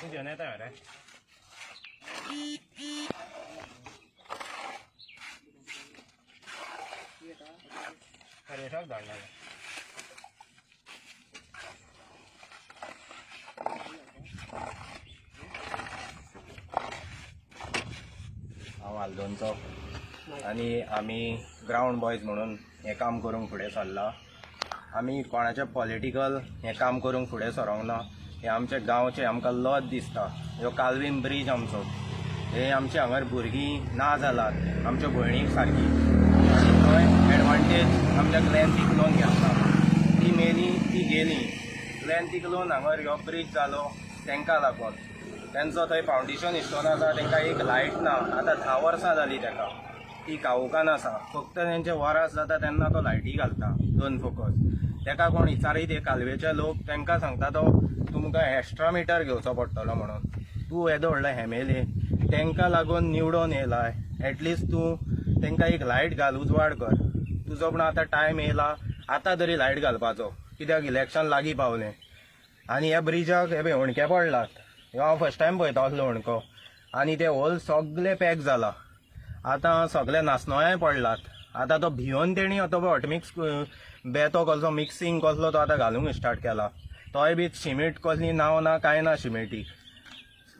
तूं घेवन येता मरे. हरेशाक धाडला. हांव हाल्दोणचो आनी आमी ग्रावंड बॉयज म्हणून हें काम करूंक फुडें सरला. आमी कोणाचें पॉलिटिकल हें काम करूंक फुडें सरोंक ना. हें आमच्या गांवचें आमकां लज दिसता. ह्यो कालवीम ब्रीज आमचो, हे आमचे हांगर भुरगीं ना जालात आमच्या भयणीक सारकी. आनी थंय एडवांटेज आमच्या ग्लॅन लोन घेतला. ती मेली, ती गेली. ग्लॅन लोन हांगर ह्यो ब्रीज जालो तांकां लागून. तेंचो थंय फावंडेशन इस्टोन आसा, तांकां एक लायट ना. आतां 10 वर्सां जालीं ताका. ती कावूकान आसा. फक्त तेंचे वरास जाता तेन्ना तो लायटी घालता 2 फोकस. ताका कोण विचारीत हे कालवेचे लोक तांकां सांगता तो तुमकां एक्स्ट्रा मिटर घेवचो पडटलो म्हणून. तूं येदो व्हडलो एमएलए, तांकां लागून निवडून येयलाय. एटलिस्ट तूं तांकां एक लायट घाल, उजवाड कर. तुजो पूण आतां टायम येयला, आतां तरी लायट घालपाचो, कित्याक इलेक्शन लागीं पावलें. आनी ह्या ब्रिजाक हे पळय हुणके पडलात. ह्यो हांव फर्स्ट टायम पळयता असलो हुणको. आनी ते होल सगळे पॅक जाला. आतां सगळे नासनोळ्याय पडलात. आतां तो भियोन तेणी तो हॉटमिक्स बेतो कसलो मिक्सिंग कसलो तो आतां घालूंक स्टार्ट केला. तोय बी शिमीट कसली नांव ना कांय ना, शिमिटीक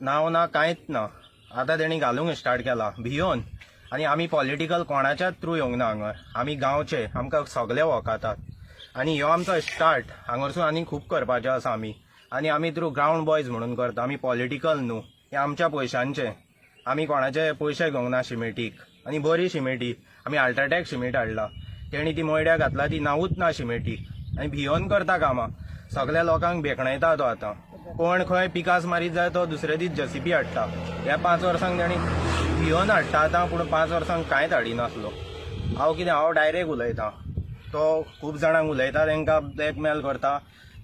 नांव ना कांयच ना. आतां तेणी घालूंक स्टार्ट केला भियोन. आनी आमी पॉलिटिकल कोणाच्याच थ्रू येवंक ना हांगर. आमी गांवचे, आमकां सगळे वळखतात. आनी ह्यो आमचो स्टार्ट. हांगरसून आनी खूब करपाचें आसा आमी. आनी आमी थ्रू ग्रावंड बॉयज म्हणून करता. आमी पॉलिटिकल न्हू. हें आमच्या पयशांचें. आमी कोणाचे पयशे घेवंक ना शिमिटीक. आनी बरी शिमिटी आमी अल्ट्राटॅक शिमीट हाडला. तेणी ती मयड्या घातला, ती नांवूच ना शिमिटीक. आनी भियोन करता कामां. सगल्या लोकांक भेकणयता तो आतां. कोण खंय पिकास मारीत जाय तो दुसरे दीस जेसीबी हाडटा. ह्या 5 वर्सांक तेणी भियोन हाडटा आतां, पूण 5 वर्सांक कांयच हाडिनासलो. हांव कितें, हांव डायरेक्ट उलयतां. तो खूब जाणांक उलयता, तांकां ब्लॅकमेल करता.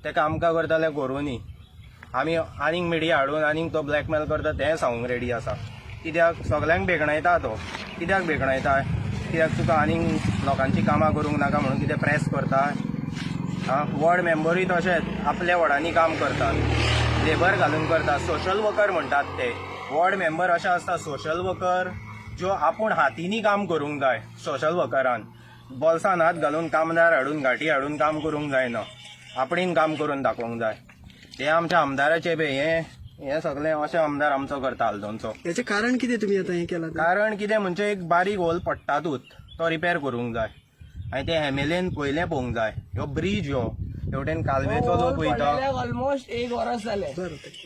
ताका आमकां करता जाल्यार करूं. आमी आनीक मिडिया हाडून आनीक तो ब्लॅकमेल करता तें सांगूंक रेडी आसा. कित्याक सगल्यांक भेकणयता तो. कित्याक भेकणयता? कित्याक तुका आनीक लोकांची कामां करूंक नाका म्हणून कितें प्रेस करता? आं, वॉर्ड मेंबरूय तशेंच आपल्या वॉर्डांनी काम करतात, लेबर घालून करतात. सोशल वर्कर म्हणटात ते. वॉर्ड मेंबर अशें आसता सोशल वर्कर ज्यो आपूण हातींनी काम करूंक जाय. सोशल वर्करान बोल्सान हात घालून कामदार हाडून घाटी हाडून काम करूंक जायना, आपणेन काम करून दाखोवंक जाय. हे आमच्या आमदाराचे पळय हे हे सगळें अशें आमदार आमचो करता हाल्दोणचो. हेचें कारण कितें तुमी आतां हें केलां? कारण कितें म्हणजे एक बारीक होल पडटातूच, तो रिपेर करूंक जाय. आनी ते एमएलएन पयलें पळोवंक जाय. ह्यो ब्रीज ह्यो हेवटेन कालवेचो लोक वयता. ऑलमोस्ट 1 वर्स जालें,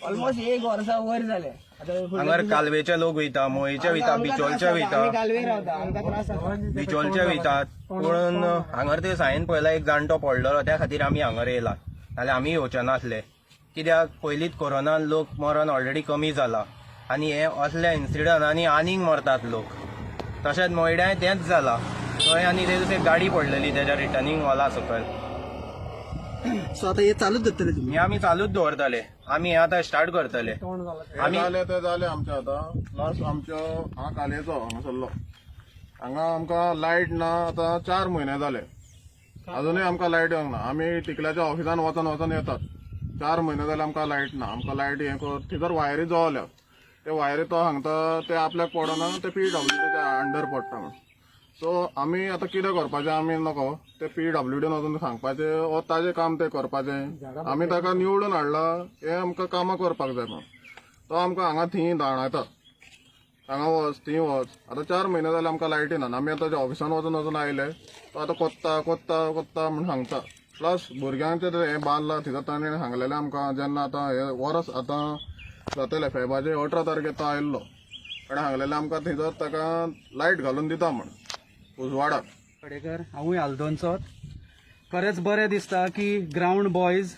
ऑलमोस्ट 1 वर्सा वयर जालें. हांगर कालवेचे लोक वयता, मोयेचे वयता, बिचोलचे वयता, बिचोलचे वयतात. पूण हांगर ते सायन पळयला एक जाणटो पडलेलो, त्या खातीर आमी हांगर येयला. नाल्यार आमी येवचे नासले. कित्याक पयलींच कोरोनान लोक मरण ऑलरेडी कमी जाला आनी हे असल्या इन्सिडंटांनी आनीक मरतात लोक. तशेंच मोयड्याय तेंच जाला. थंय आनी ते दुसरी गाडी पडलेली तेज्या रिटर्निंग वॉला सकयल. सो आतां हे चालूच दवरतले तुमी? हे आमी चालूच दवरतले. आमी हे आतां स्टार्ट करतले. हे आमी जाले ते जाले आमचे. आतां प्लस आमच्यो हांगा कालेचो हांगासरलो, हांगा आमकां लायट ना. आतां 4 म्हयने जाले, अजुनूय आमकां लायट येवंक ना. आमी टिकल्याच्या ऑफिसान वचोन वचोन येतात. 4 म्हयने जाले आमकां लायट ना. आमकां लायट हें कर. थंयसर वायरी जळल्या, ते वायरी तो सांगता ते आपल्याक पडना, ते पीडब्ल्यूडीच्या अंडर पडटा म्हण. सो आमी आतां कितें करपाचें आमी नको. ते पीडब्ल्यूडीन वचून सांगपाचें वो ताजें काम तें करपाचें? आमी ताका निवडून हाडला, हें आमकां कामां करपाक जाय म्हण. तो आमकां हांगा थंय धांवडायता, हांगा वच, थंय वच. आतां 4 म्हयने जाले आमकां लायटी ना. आमी आतां ऑफिसान वचून वचून आयले. तो आतां कोत्ता कोत्ता कोत्ता म्हूण सांगता. प्लस भुरग्यांचें ते हें बांदलां थंय, ताणें सांगलेलें आमकां जेन्ना आतां हे वर्स आतां जातलें, फेबाचे 18 तारखेर तो आयिल्लो. ताणें सांगलेलें आमकां थंयसर ताका लायट घालून दिता म्हण उजवाडाक. कडेकर, हांवूय आल्दोनचोच. खरेंच बरें दिसता की ग्रावंड बॉयज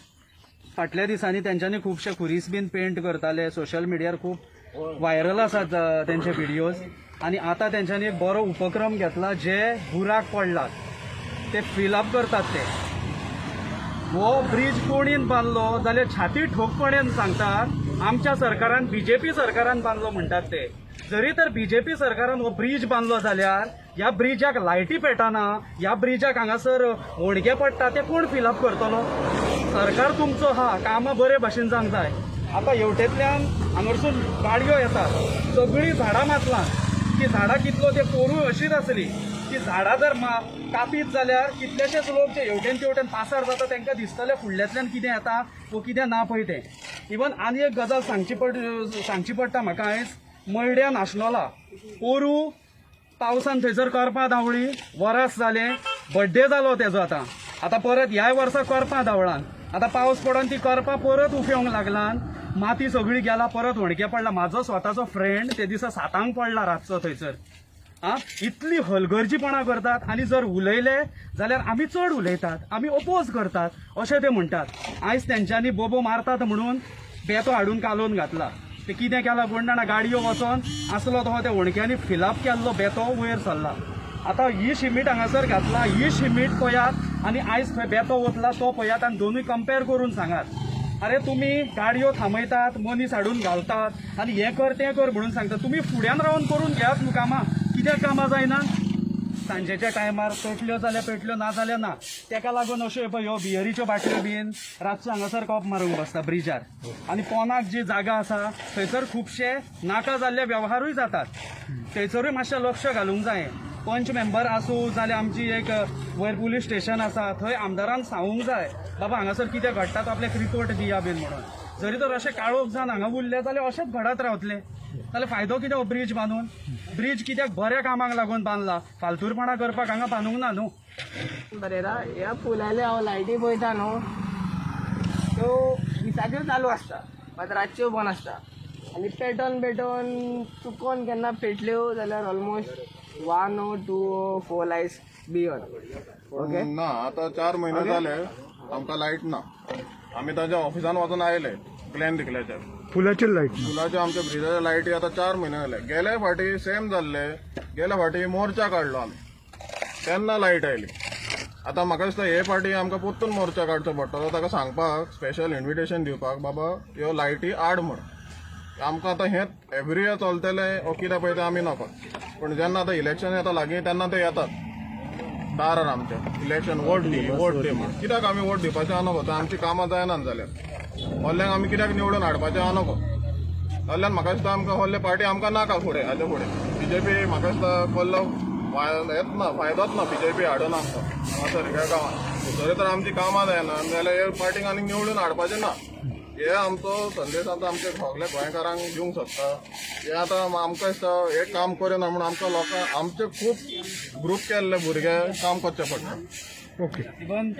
फाटल्या दिसांनी तेंच्यांनी खुबशे खुरीस बीन पेंट करताले. सोशल मिडियार खूब व्हायरल आसात तेंचे व्हिडियोज. आनी आतां तेंच्यांनी एक बरो उपक्रम घेतला, जे बुराक पडलात ते फिलअप करतात. ते हो ब्रीज कोणीन बांदलो जाल्यार छाती ठोकपणेन सांगतात, आमच्या सरकारान, बीजेपी सरकारान बांदलो म्हणटात ते. जरी तर बीजेपी सरकारान हो ब्रीज बांदलो जाल्यार ह्या ब्रिजाक लायटी पेटना, ह्या ब्रिजाक हांगासर होडगे पडटा, ते कोण फिलअप करतलो? सरकार तुमचो आहा, कामां बरे भाशेन जावंक जाय. आतां हेवटेंतल्यान हांगारसून गाडयो येतात, सगळीं झाडां मातलां. ती झाडां कितलो ते पोरूय अशीच आसली. ती झाडां जर कापीत जाल्यार कितलेशेच लोक जे हेवटेन तेवटेन पासार जाता तांकां दिसतलें फुडल्यांतल्यान कितें येता वो कितें ना पळय तें. इवन आनी एक गजाल सांगची पडटा म्हाका. आयज मयड्या नाशनोला पोरूं पावसान थंयसर करपां धांवळी. वरस जालें, बड्डे जालो तेजो. आतां आतां परत ह्याय वर्सा करपां धांवळान. आतां पावस पडोन ती करपां परत उफेवंक लागलान. माती सगळी गेला, परत होणके पडला. म्हाजो स्वताचो फ्रेंड ते दिसा 7 सांक पडला रातचो थंयसर. आ इतली हलगर्जीपणां करतात आनी जर उलयले जाल्यार आमी चड उलयतात, आमी ओपोज करतात अशें ते म्हणटात. आयज तेंच्यांनी बोबो मारतात म्हणून बेतो हाडून कालोवन घातला. ते कितें केलां कोण जाणा. गाडयो वचोन आसलो तो त्या होणक्यांनी फिलअप केल्लो बेतो वयर सरला. आतां ही शिमीट हांगासर घातला, ही शिमीट पळयात आनी आयज थंय बेतो वतला तो पळयात आनी दोनूय कंपेर करून सांगात. अरे, तुमी गाडयो थांबयतात, मनीस हाडून घालतात आनी हें कर तें कर म्हणून सांगतात. तुमी फुड्यान रावन करून घेयात न्हू कामां. कित्याक कामां जायना? सांजेच्या टायमार पेटल्यो जाल्यार पेटल्यो, ना जाल्यार ना. तेका लागून अश्यो पळय ह्यो बियरीच्यो बाटल्यो बीन रातचो हांगासर कोप मारूंक बसता ब्रिजार. आनी पोनाक जी जागा आसा थंयसर खुबशे नाका जाल्ले वेव्हारूय जातात. थंयसरूय मातशें लक्ष घालूंक जाय. पंच मेंबर आसूं जाल्यार आमची एक वयर पुलीस स्टेशन आसा, थंय आमदारान सांगूंक जाय, बाबा हांगासर कितें घडटा तो आपल्याक रिपोर्ट दिया बीन म्हणून. जरी तर अशें काळोख जावन हांगा उरले जाल्यार अशेंच घडत रावतलें. जाल्यार फायदो कितें हो ब्रीज बांदून? ब्रीज कित्याक बऱ्या कामाक लागून बांदला, फालतूरपणां करपाक हांगा बांदूंक ना न्हू. बरें, ह्या पुलाले हांव लायटी पळयता न्हू, त्यो दिसाच्यो चालू आसता मात रातच्यो बंद आसता. आनी पेटोन पेटोन चुकोन केन्ना पेटल्यो जाल्यार almost one o two o four lights be on, okay. ना, आतां 4 म्हयने जाले आमकां लायट ना. आमी ताच्या ऑफिसान वचून आयले, ग्लॅन दिकल्याच्या. पुलाचेर लायट? पुलाच्या, आमच्या ब्रिजाच्या लायटी आतां 4 म्हयने जाले. गेले फाटी सेम जाल्ले. गेले फाटी मोर्चा काडलो आमी, तेन्ना लायट आयली. आतां म्हाका दिसता हे फाटी आमकां परतून मोर्चा काडचो पडटलो, ताका सांगपाक, स्पेशल इन्विटेशन दिवपाक, बाबा ह्यो लायटी आड म्हण. आमकां आतां हें एवरी इयर चलतलें ओ कितें पळय तें आमी नाका. पूण जेन्ना आतां इलेक्शन येता लागीं तेन्ना ते येतात दारार आमच्या, इलेक्शन वोट दी, वोट दी म्हण. कित्याक आमी वोट दिवपाचें आहा नको? आमची कामां जायना जाल्यार व्हडल्यांक आमी कित्याक निवडून हाडपाचें आहा नको? जाल्ल्यान म्हाका दिसता आमकां व्हडले पार्टी आमकां नाका फुडें. हाच्या फुडें बीजेपी म्हाका दिसता कसलो हेच ना, फायदोच ना बीजेपी हाडून आमकां हांगासर ह्या गांवांत. जरी तर आमची कामां जायना जाल्यार हे पार्टीक आनीक निवडून हाडपाचें ना. हे आमचो संदेश आतां आमच्या सगल्या गोंयकारांक दिवंक सोदता. हे आतां आमकां दिसता हे काम करिना म्हूण आमकां लोकांक आमचे खूब ग्रूप केल्ले भुरगे काम करचे पडटा. ओके. इवन